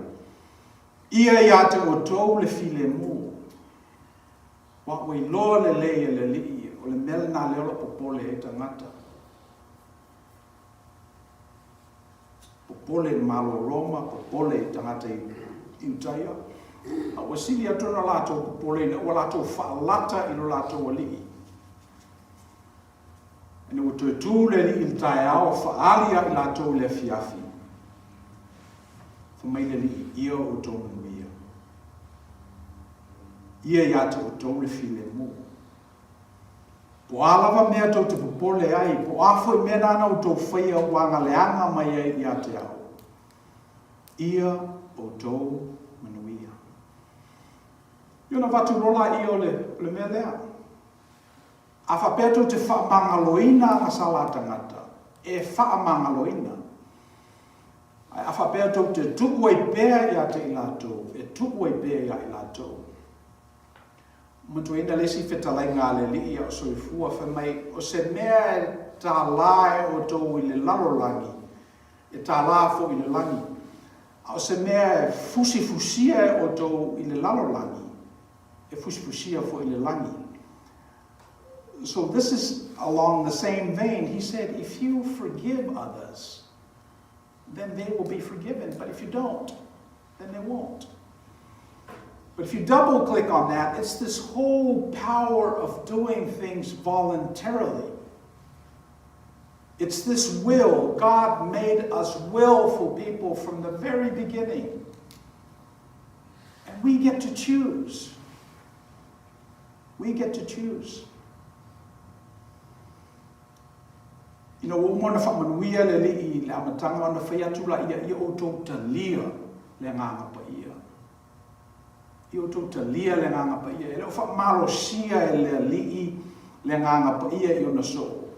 ia ia te outou le filemu. Aua ua iloa lelei e le Alii, o le mea lena lea o lo o popole ai tagata. Popole i le Malo o Roma, popole i tagata i Iutaia, a ua sili atu ona latou popole ina ua latou faalata i lo latou alii. Ina ua toe tu le alii i le taeao, faaali ia i latou i le afiafi. Fai mai le alii, ia outou manuia. Ia ia te outou le filemu. Po o a lava mea tou te popole ai, po o a foi mea nāna outou faia ua agaleaga mai ai ia te au, ia outou manuia. Ia ona avatu loa laia o le, o le mea lea. A faapea tou te faamagaloina agasala a tagata, e faamagaloina. Ae a faapea tou te tuu ai pea ia te i latou, e tuu ai pea ia i latou. Manatuaina le isi fetalaiga a le Alii a o soifua, fai mai, O se mea e tālā e outou i le lalolagi, e tālā foi i le lagi. A o se mea e fusifusia e outou i le lalolagi, e fusifusia foi i le lagi. So this is along the same vein. He said, if you forgive others, then they will be forgiven. But if you don't, then they won't. But if you double click on that, it's this whole power of doing things voluntarily. It's this will. God made us willful people from the very beginning. And we get to choose. We get to choose. Ina ua uma ona faamanuia le Alii i le amataga ona fai atu laia, Ia outou talia le Agaga Paia. Ia outou talia le Agaga Paia. E le o faamalosia e le Alii le Agaga Paia i ona soo,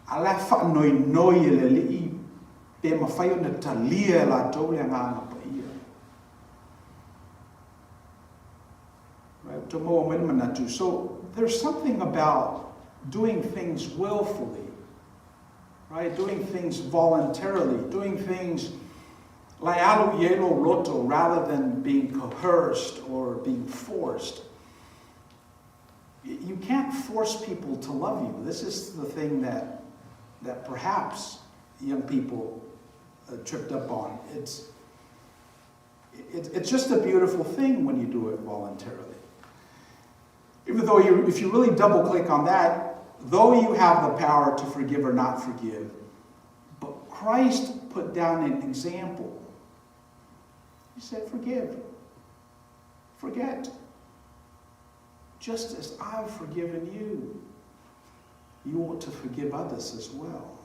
a la e faanoinoi e le Alii pe mafai ona talia e latou le Agaga Paia. Right? Ua maua mai le manatu. So, there's something about doing things willfully, right? Doing things voluntarily, doing things lai alu i ai lou loto rather than being coerced or being forced. You can't force people to love you. This is the thing that that perhaps young people uh, tripped up on. It's it, it's just a beautiful thing when you do it voluntarily. Even though you, if you really double click on that, though you have the power to forgive or not forgive, but Christ put down an example. He said, Forgive, forget. Just as I've forgiven you, you ought to forgive others as well.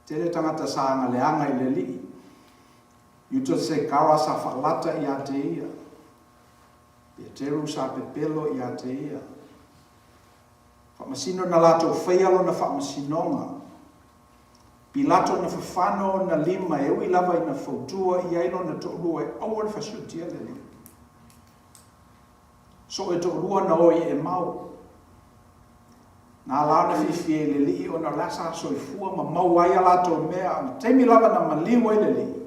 Tele tagata sa agaleaga i le alii. Iuta se kara sa faalata ia te ia. Peteru sa pepelo ia te ia. Faamasino na latou faia lona faamasinoga. Pilato na fafano ona lima e ui lava ina fautua i ai lona toalua e aua le fasiotia le alii. Soo e toalua na o i Emau. Na ala ona fiafia i le Alii ona o la sa soifua ma maua ai a latou mea, a o le taimi lava na maliu ai le Alii,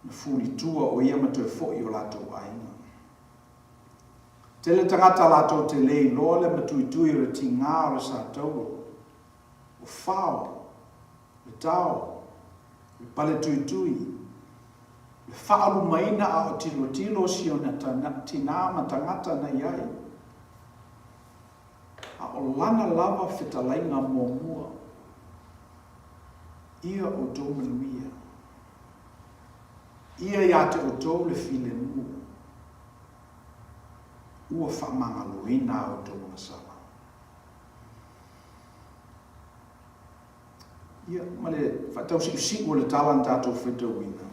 na fulitua o ia ma toe foi i o latou aiga. Tele tagata latou te le iloa le matuitui o le tiga o le satauro, o fao, le tao, le paletuitui, le faalumaina a o tilotilo si ona tina ma tagata na i ai. A o lana lava fetalaiga muamua, Ia outou manuia. Ia ia te outou le filemu. Ua faamagaloina a outou agasala. Ia, ma le faatausiusiu o le tala na tatou faitauina,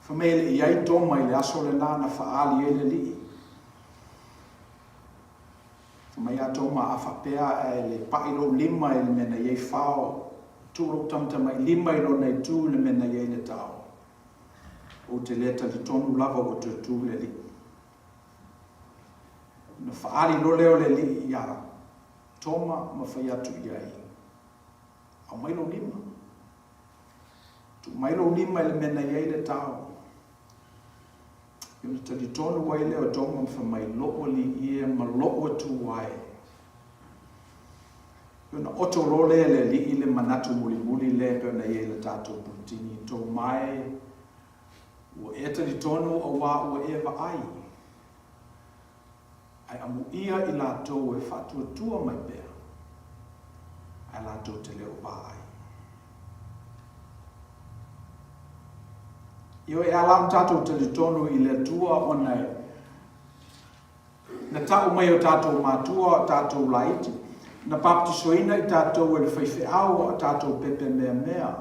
fai mai e le i i ai Toma i le aso lena na faaali ai le Alii. Fai mai a Toma, a faapea ae le pai lou lima i le mea na i ai fao, tuu lou tamatamailima i lona itu i le mea na i ai le tao, ou te le talitonu lava ua toe tu le Alii. Ona faaali loa lea o le Alii iā Toma ma fai atu i ai, Aumai lou lima. Tuu mai lou lima i le mea na i ai le tao. Ona talitonu ai lea o Toma ma fai mai, Lou Alii e ma lou Atua e. Ona oto loa lea e le Alii le manatu mulimuli lea e pei ona i ai i le tatou puletini, Toma e, ua e talitonu auā ua e vaai. Ae amuia i latou e faatuatua mai pea, ae latou te le o vaai. Ioe, e ala ona tatou talitonu i le Atua ona e na tau mai e o tatou matua o tatou laiti, na baptisoina i tatou e le faifeau a o tatou pepe meamea.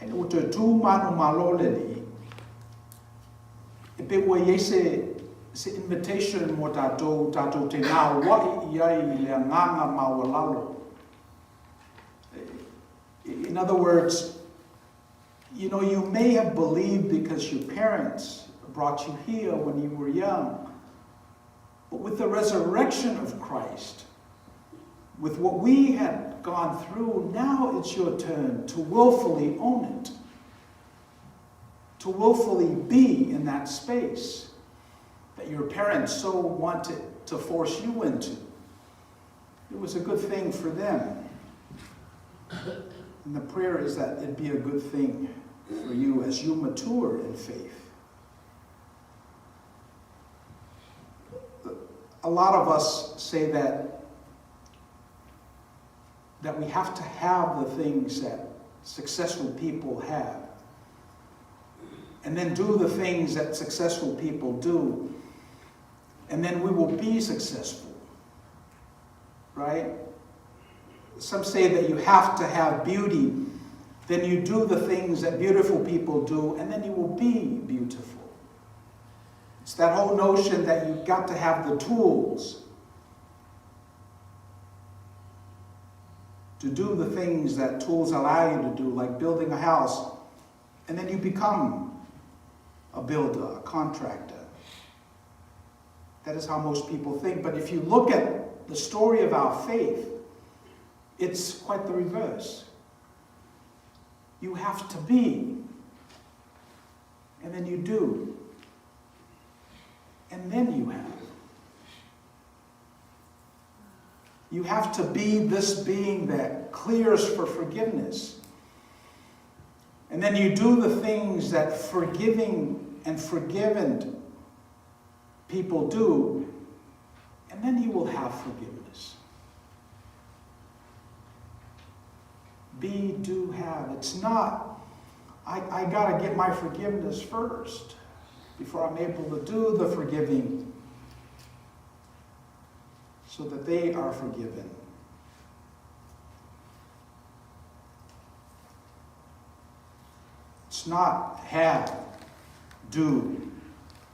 Ae ua toe tu manumalo le Alii, e pei ua i ai se, se invitation mo tatou, tatou te gaua'i i ai i le agaga maualalo. In other words, you know, you may have believed because your parents brought you here when you were young, but with the resurrection of Christ, with what we had gone through, now it's your turn to willfully own it, to willfully be in that space that your parents so wanted to force you into. It was a good thing for them. And the prayer is that it be a good thing for you as you mature in faith. A lot of us say that that we have to have the things that successful people have and then do the things that successful people do and then we will be successful right some say that you have to have beauty then you do the things that beautiful people do and then you will be beautiful it's that whole notion that you've got to have the tools to do the things that tools allow you to do, like building a house, and then you become a builder, a contractor. That is how most people think. But if you look at the story of our faith, it's quite the reverse. You have to be, and then you do, and then you have. You have to be this being that clears for forgiveness. And then you do the things that forgiving and forgiven people do, and then you will have forgiveness. Be, do, have. It's not, I, I got to get my forgiveness first before I'm able to do the forgiving so that they are forgiven. It's not have, do,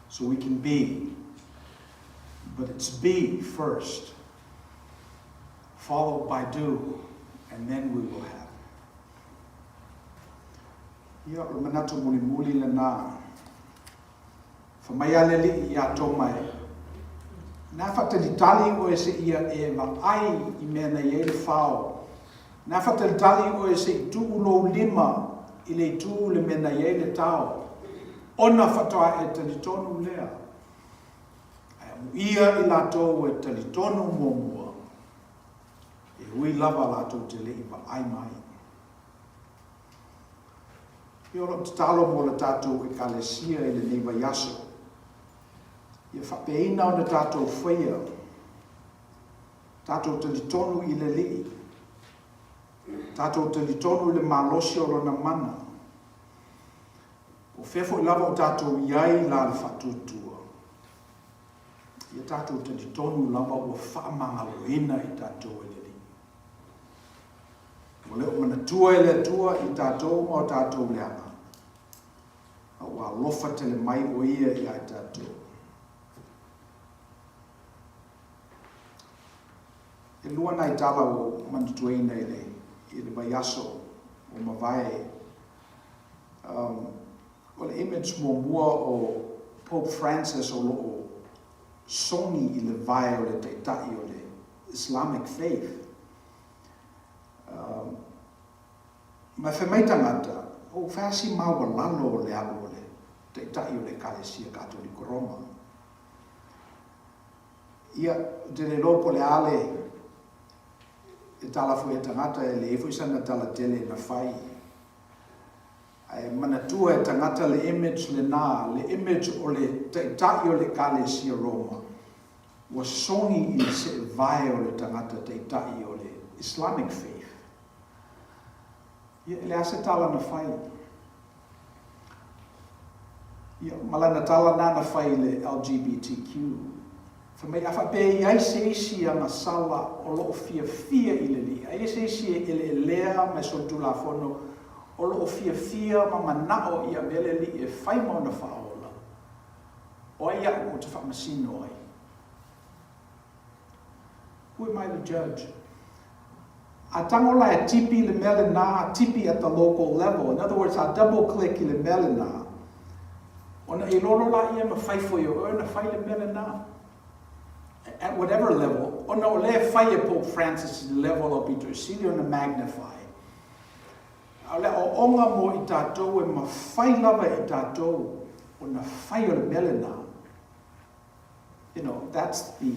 so we can be, but it's be first, followed by do, and then we will have. Ia, o le manatu mulimuli lena. Fai mai a le Alii iā Toma e, Na faatalitali oe seia e vaai i mea na i ai le fao. Na faatalitali oe se i tuu lou lima i le itu i le mea na i ai le tao, ona faatoa e talitonu lea. Ae amuia i latou e talitonu muamua, e ui lava latou te le i vaai mai. Ia o lau tatalo mo le tatou Ekalesia i lenei vaiaso, ia faapeina ona tatou faia, tatou talitonu i le Alii, tatou talitonu i le malosi o Lona mana, po o fea foi lava o tatou i ai i la le faatuatua, ia tatou talitonu lava ua faamagaloina i tatou e le Alii. Ua le o manatua e le Atua i tatou ma o tatou leaga, a ua alofa tele mai o Ia ia i tatou. E lua nai tala ua ou manatuaina i le, i le vaiaso ua mavae. Um, o le image muamua o Pope Francis o lo o sogi i le vae o le taitai o le Islamic faith. Um, ma fai mai tagata, o fai si maualalo o le alu o le taitai o le Ekalesia Katoliko Roma. Ia, ou te le iloa po o le a le, le tala foi a tagata, e leai foi sana tala tele na fai. Ae manatua e tagata le image lena, le image o le taitai o le Ekalesia Roma, ua sogi i le seevae o le tagata taitai o le Islamic faith. Ia, e leai se tala na fai. Ia, ma lana tala na na fai i le LGBTQ. Fai mai, a faapea e i ai se isi agasala o lo o fiafia i le Alii, a i ai se isi e eleelea ma e solitulafono o lo o fiafia ma manao ia avea le Alii e fai ma ona faaola, o ai aʻu ou te faamasino ai? Who am I to judge? A tago la e tipi le mea lena, tipi at the local level. In other words, a double click i le mea lena, ona e iloa loa laia ma fai foi e oe ona fai le mea lena. At whatever level, ona o lea e fai e Pope Francis i le level aupito sili ona magnify. A o le aoaoga mo i tatou e mafai lava e i tatou ona fai o le mea lena. You know, that's the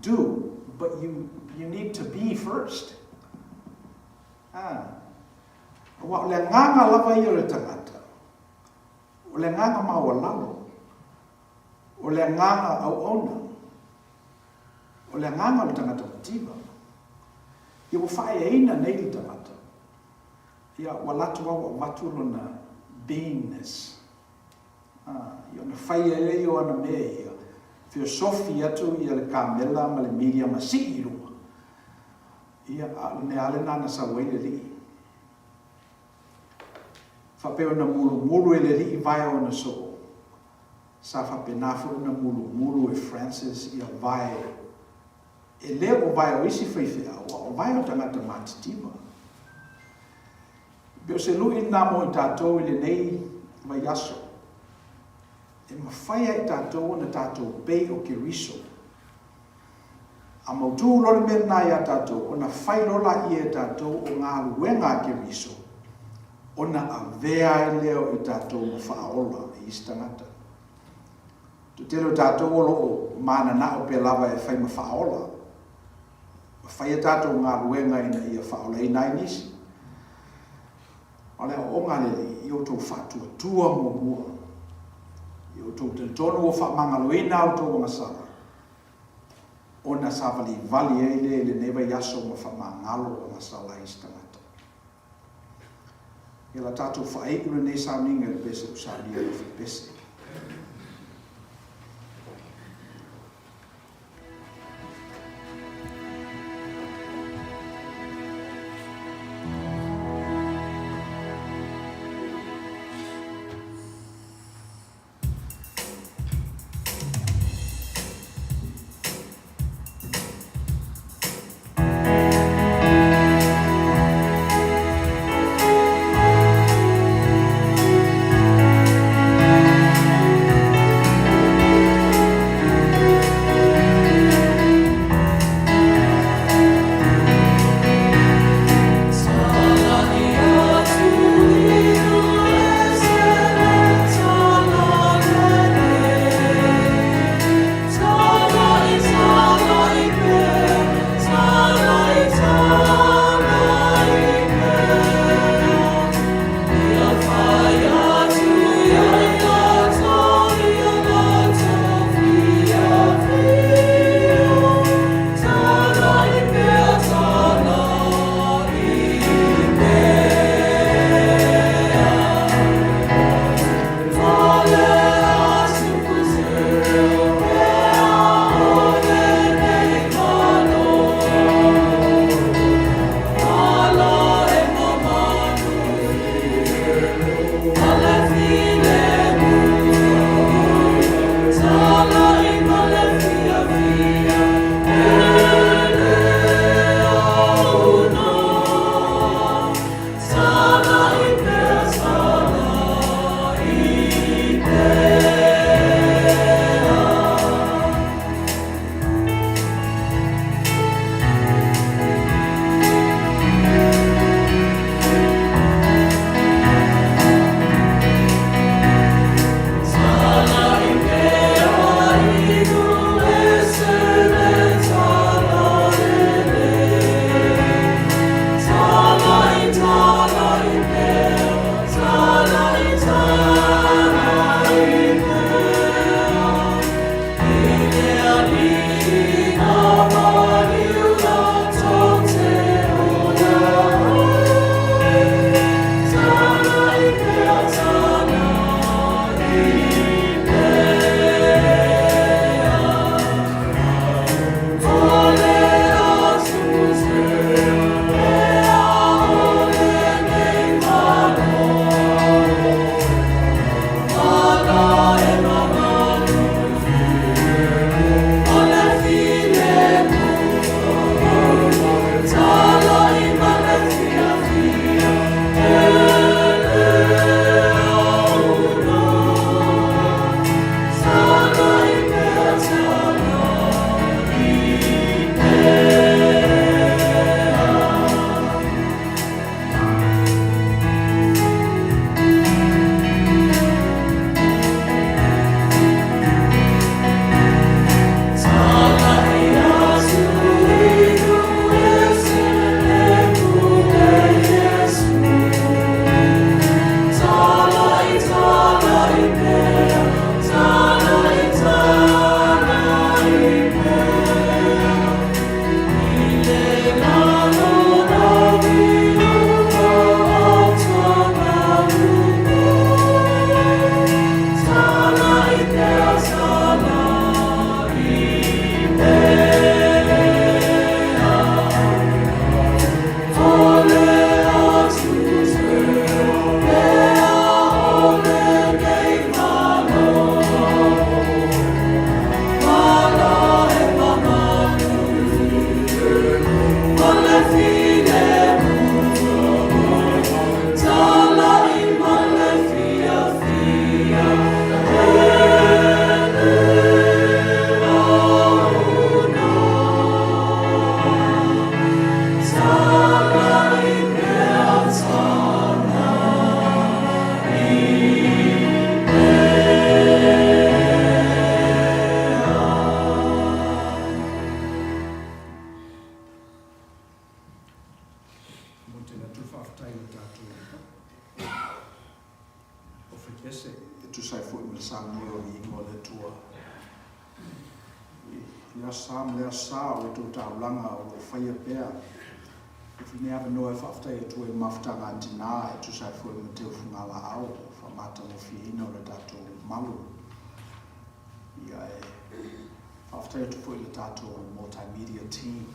do, but you, you need to be first. Ah. Aua o le agaga lava ia o le tagata, o le agaga maualalo, o le agaga auauna, o le agaga o le tagata mativa. Ia ua faaeaina nei le tagata, ia ua alu atu lava ua avatu lona beingness. Ā, ia ona fai ai lea o ana mea ia, feosofi atu ia le kamela ma le media ma sii i luga. Ia, a o le mea lava lena na sau ai le alii. Faapea ona mulumulu e le alii vae o ona soo, sa faapena foi ona mulumulu e Francis ia vae, e le o vae o isi faifeau, a o vae o tagata matitiva. E pei o se lui lena mo i tatou i lenei vaiaso, e mafai lava e tatou ona tatou pei o Keriso. A mautu loa le mea lena ia tatou, ona fai loa laia e tatou o galuega a Keriso, ona avea ai lea o i tatou ma faaola i isi tagata. Toatele o tatou o lo o mananao pea lava e fai ma faaola. Ua fai a tatou galuega ina ia faaolaina ai nisi. A o le aoaoga a le Alii, ia outou faatuatua muamua. Ia outou talitonu ua faamagaloina a outou agasala, ona savalivali ai lea i lenei vaiaso ma faamagalo agasala a isi tagata. Ia la tatou faaiu lenei sauniga i le pese ua saunia e Lafipese. E tusa ai foi ma le saunia o le Igoa o le Atua. I le Aso Sa ma le Aso Sa o le tou taulaga o lo o faia pea e lenei avanoa e faafetai atu ai i le mafutaga a tina e tusa ai foi ma teufugalaau faamatagofieina o le tatou malu. Ia e faafetai atu foi i le tatou multimedia team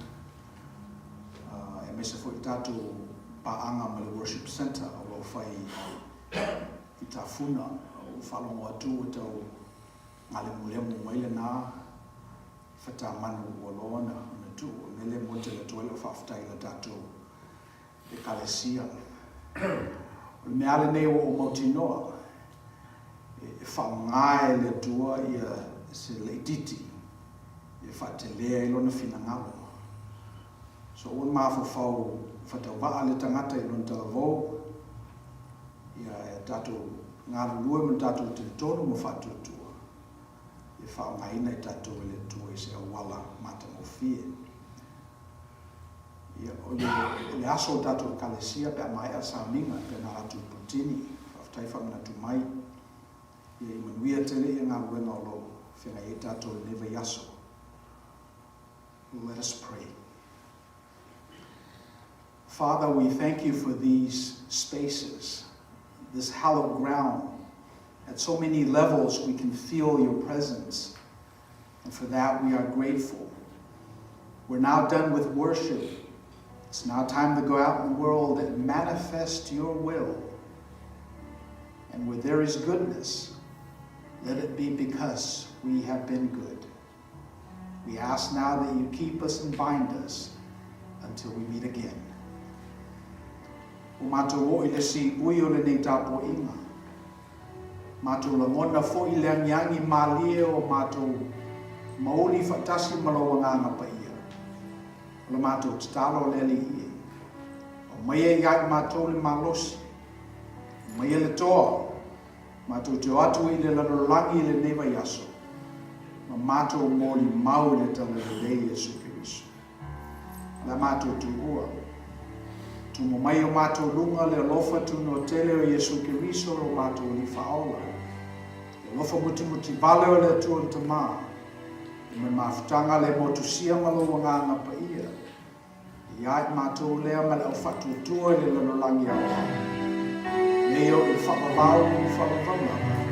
aemaise foi le tatou paaga ma le worship centre o lo o fai i Tafuna. Ua faalogo atu ua tau galemulemu mai lena fatamanu ua loa ona tuu. O le mea lea e momoli tele atu ai lau faafetai i le tatou Ekalesia. O le mea lava lenei ua ou mautinoa, e faaaoga e le Atua se laitiiti e faatelea ai Lona finagalo. So aua ne mafaufau faatauvaa le tagata i lona talavou, ia e tatou galulue ma le tatou talitonu ma faatuatua e faaaogaina i tatou e le Atua i se auala matagofie. Ia, o le, le aso o le tatou Ekalesia pe a maea le sauniga, pe na atu i Putini, faafetai faamanatu mai. Ia, ia manuia tele ia galuega o lo o feagai ai tatou i lenei vaiaso. Let us pray. Father, we thank you for these spaces, this hallowed ground. At so many levels, we can feel your presence. And for that, we are grateful. We're now done with worship. It's now time to go out in the world and manifest your will. And where there is goodness, let it be because we have been good. We ask now that you keep us and bind us until we meet again. Ua matou oo i le siui o lenei tapuaiga. Matou lagona foi le agiagi malie o matou mauli faatasi ma Lou Agaga Paia. O le matou tatalo le Alii e, aumaia ia i matou le malosi, aumaia le toa, Matou te o atu i le lalolagi i lenei vaiaso, ma matou molimau i le Talalelei Iesu Keriso. O le a matou tuua. Tumu mai i o matou luga le alofa tunoa tele o Iesu Keriso lo matou Alii Faaola, le alofa mutimuti vale o le Atua le Tama, ma le mafutaga le motusia ma lou Agaga Paia, Ia i matou lea ma le au faatuatua i le lalolagi aoao. Nei au i le faavavau ma le faavavau.